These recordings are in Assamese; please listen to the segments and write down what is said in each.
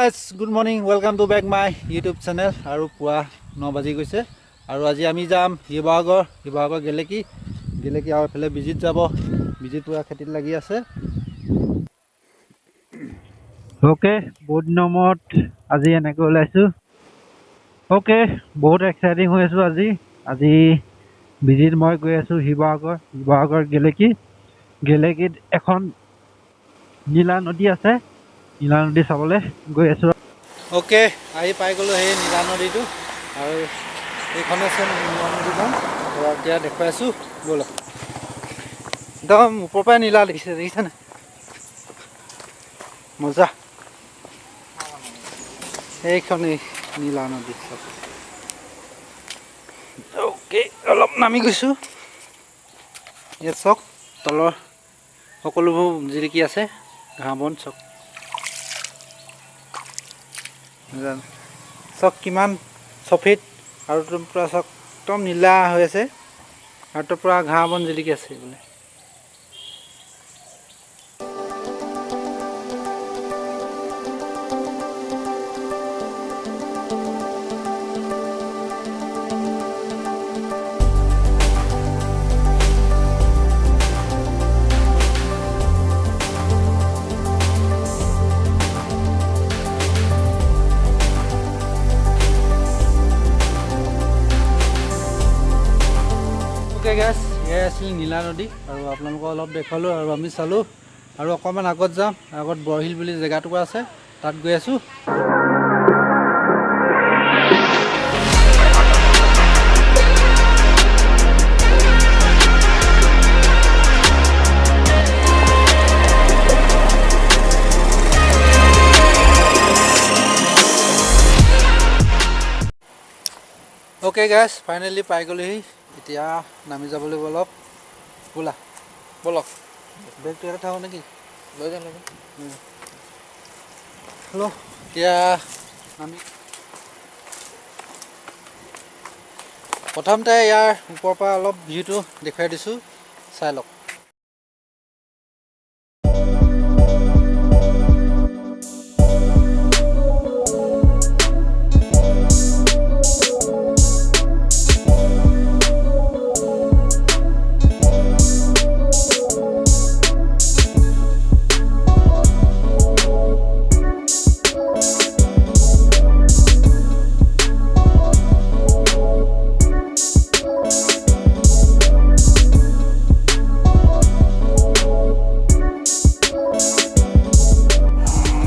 Guys, good morning, welcome to back my YouTube channel. আৰু পুৱা 9 বাজি গৈছে আৰু আজি আমি যাম শিৱসাগৰ গেলেকী গেলেকী আৰু এফালে বিজিত যাব। বিজিত পুৰা খেতিত লাগি আছে। অ'কে, বহুত দিনৰ মূৰত আজি এনেকৈ ওলাইছোঁ। অ'কে, বহুত এক্সাইটিং হৈ আছোঁ আজি। আজি বিজিত মই গৈ আছোঁ শিৱসাগৰ গেলেকী। গেলেকীত এখন নীলা নদী আছে, নীলা নদী চাবলৈ গৈ আছোঁ। অ'কে, আহি পাই গ'লোঁ সেই নীলা নদীটো আৰু এইখন আছে নীলা নদীখন। এতিয়া দেখুৱাই আছোঁ, ব'লক। একদম ওপৰৰ পৰাই নীলা দেখিছে, দেখিছেনে? মজা। এইখনেই নীলা নদী। অ'কে, অলপ নামি গৈছোঁ। ইয়াত চাওক, তলৰ সকলোবোৰ জিলিকি আছে, ঘাঁহ বন চাওক। চাওক কিমান চফিত আৰু পূৰা চাওক একদম নীলা হৈ আছে আৰু পূৰা ঘাঁহ বন জিলিকি আছে বোলে। এয়াই আছিল নীলা নদী আৰু আপোনালোকক অলপ দেখুৱালোঁ আৰু আমি চালোঁ আৰু অকণমান আগত যাম। আগত বৰশিল বুলি জেগা টুকুৰা আছে, তাত গৈ আছোঁ। অ'কে গাইজ, ফাইনেলি পাই গ'লোহি। এতিয়া নামি যাব লাগিব অলপ। ব'লা ব'লক। বেগটো ইয়াতে থাকোঁ নেকি? লৈ যাম, লৈ যাম। হেল্ল', এতিয়া নামি প্ৰথমতে ইয়াৰ ওপৰৰ পৰা অলপ ভিউটো দেখুৱাই দিছোঁ, চাই লওক।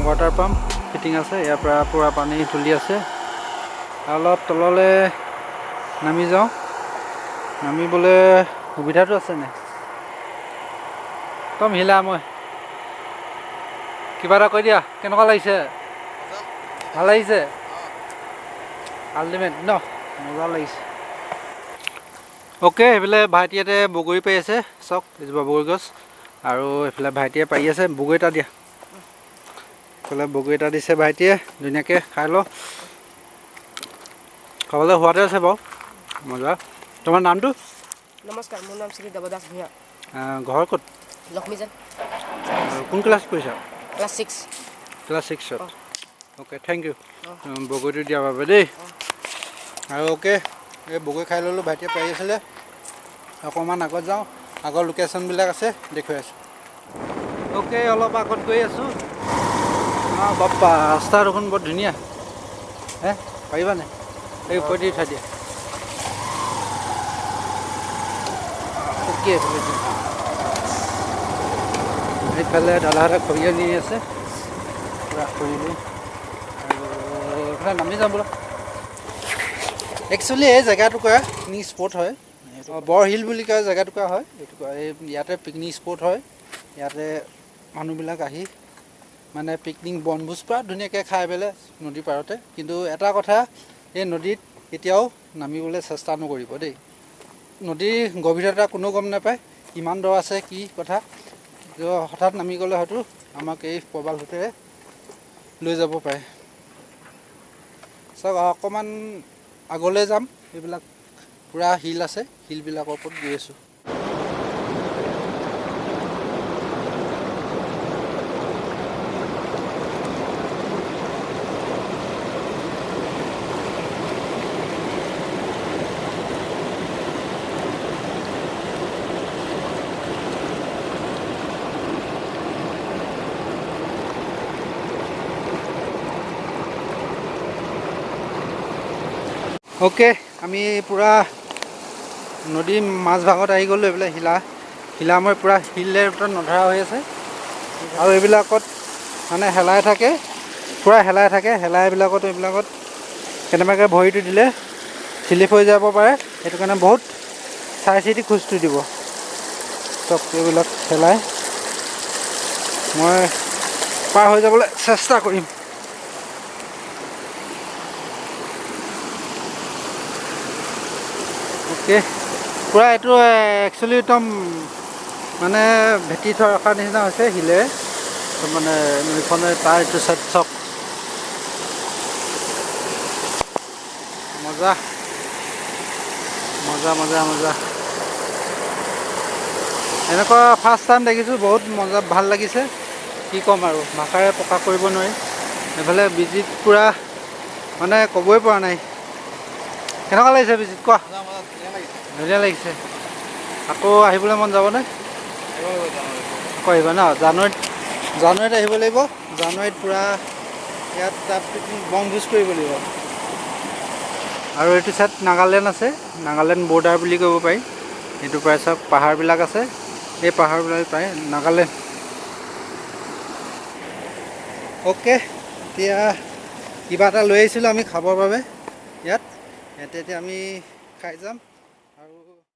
ৱাটাৰ পাম্প ফিটিং আছে, ইয়াৰ পৰা পূৰা পানী তুলি আছে। অলপ তললৈ নামি যাওঁ। নামিবলৈ সুবিধাটো আছে নাই? একদম হিলা। মই কিবা এটা কৈ দিয়া, কেনেকুৱা লাগিছে? ভাল লাগিছে? আল্টিমেট ন, মজা লাগিছে। অ'কে, এইফালে ভাইটিহঁতে বগৰী পাৰি আছে। চাওক, এজোপা বগৰী গছ আৰু এইফালে ভাইটিয়ে পাৰি আছে। বগৰী এটা দিয়া, এইফালে বগৰী এটা দিছে ভাইটিয়ে, ধুনীয়াকৈ খাই লওঁ। খাবলৈ সোৱাদে আছে বাৰু, মজা। তোমাৰ নামটো? নমস্কাৰ, মোৰ নাম শ্ৰী দেৱদাস ভূঞা। ঘৰ ক'ত? লক্ষ্মীজান। কোন ক্লাছ পঢ়িছা? Class 6। Class 6ত। Okay, thank U বগৰীটো দিয়াৰ বাবে দেই। আৰু অ'কে, এই বগৰী খাই ল'লোঁ, ভাইটিয়ে পাৰি আছিলে। অকণমান আগত যাওঁ, আগৰ লোকেশ্যনবিলাক আছে দেখুৱাই আছোঁ। অ'কে, অলপ আগত গৈ আছোঁ। অঁ বাপ্পা, ৰাস্তা দেখোন বৰ ধুনীয়া। হে, পাৰিবানে? এই ওপৰেদি উঠাই দিয়া। অ'কে, এইফালে দাদাহঁতে খৰি আনি আছে, পূৰা খৰি লৈ। আৰু এইফালে নামি যাম বোলা। একচুৱেলি এই জেগা টুকুৰা পিকনিক স্পট হয়, বৰশিল বুলি কয় জেগা টুকুৰা হয়। এইটুকুৰা এই ইয়াতে পিকনিক স্পট হয়। ইয়াতে মানুহবিলাক আহি মানে পিকনিক বনভোজ পূৰা ধুনীয়াকৈ খাই পেলাই নদীৰ পাৰতে। কিন্তু এটা কথা, এই নদীত কেতিয়াও নামিবলৈ চেষ্টা নকৰিব দেই। নদীৰ গভীৰতা কোনো গম নাপায়, কিমান দ আছে কি কথা। হঠাৎ নামি গ'লে হয়তো আমাক এই প্ৰবাল সোঁতেৰে লৈ যাব পাৰে। চাওক, অকণমান আগলৈ যাম, এইবিলাক পূৰা শিল আছে, শিলবিলাকৰ ওপৰত গৈ আছোঁ। অ'কে, আমি পূৰা নদীৰ মাজভাগত আহি গ'লোঁ। এইবিলাক শিলাময় পূৰা শিলেৰে নধৰা হৈ আছে আৰু এইবিলাকত মানে হেলাই থাকে, পূৰা হেলাই থাকে। হেলাইবিলাকত এইবিলাকত কেনেবাকৈ ভৰিটো দিলে শ্লিপ হৈ যাব পাৰে, সেইটো কাৰণে বহুত চাই চিতি খোজটো দিব। চব এইবিলাক হেলাই মই পাৰ হৈ যাবলৈ চেষ্টা কৰিম। অ'কে, পূৰা এইটো একচুৱেলি একদম মানে ভেটি থোৱা ৰখাৰ নিচিনা হৈছে শিলেৰে। মানে নৈখনে তাৰ এইটো চাইড চক মজা মজা মজা মজা। এনেকুৱা ফাৰ্ষ্ট টাইম দেখিছোঁ, বহুত মজা, ভাল লাগিছে। কি ক'ম আৰু, ভাষাৰে প্ৰকাশ কৰিব নোৱাৰি। এইফালে বিজিত পূৰা মানে ক'বই পৰা নাই। কেনেকুৱা লাগিছে বিজিত কোৱা? ধুনীয়া লাগিছে। আকৌ আহিবলৈ মন যাবনে? আকৌ আহিবা ন? জানুৱাৰীত আহিব লাগিব। জানুৱাৰীত পূৰা ইয়াত তাত বনভোজ কৰিব লাগিব। আৰু এইটো চাইড নাগালেণ্ড আছে, নাগালেণ্ড বৰ্ডাৰ বুলি ক'ব পাৰি। এইটো প্ৰায় চব পাহাৰবিলাক আছে, এই পাহাৰবিলাক প্ৰায় নাগালেণ্ড। অ'কে, এতিয়া কিবা এটা লৈ আহিছিলোঁ আমি খাবৰ বাবে ইয়াত। ইয়াতে এতিয়া আমি খাই যাম।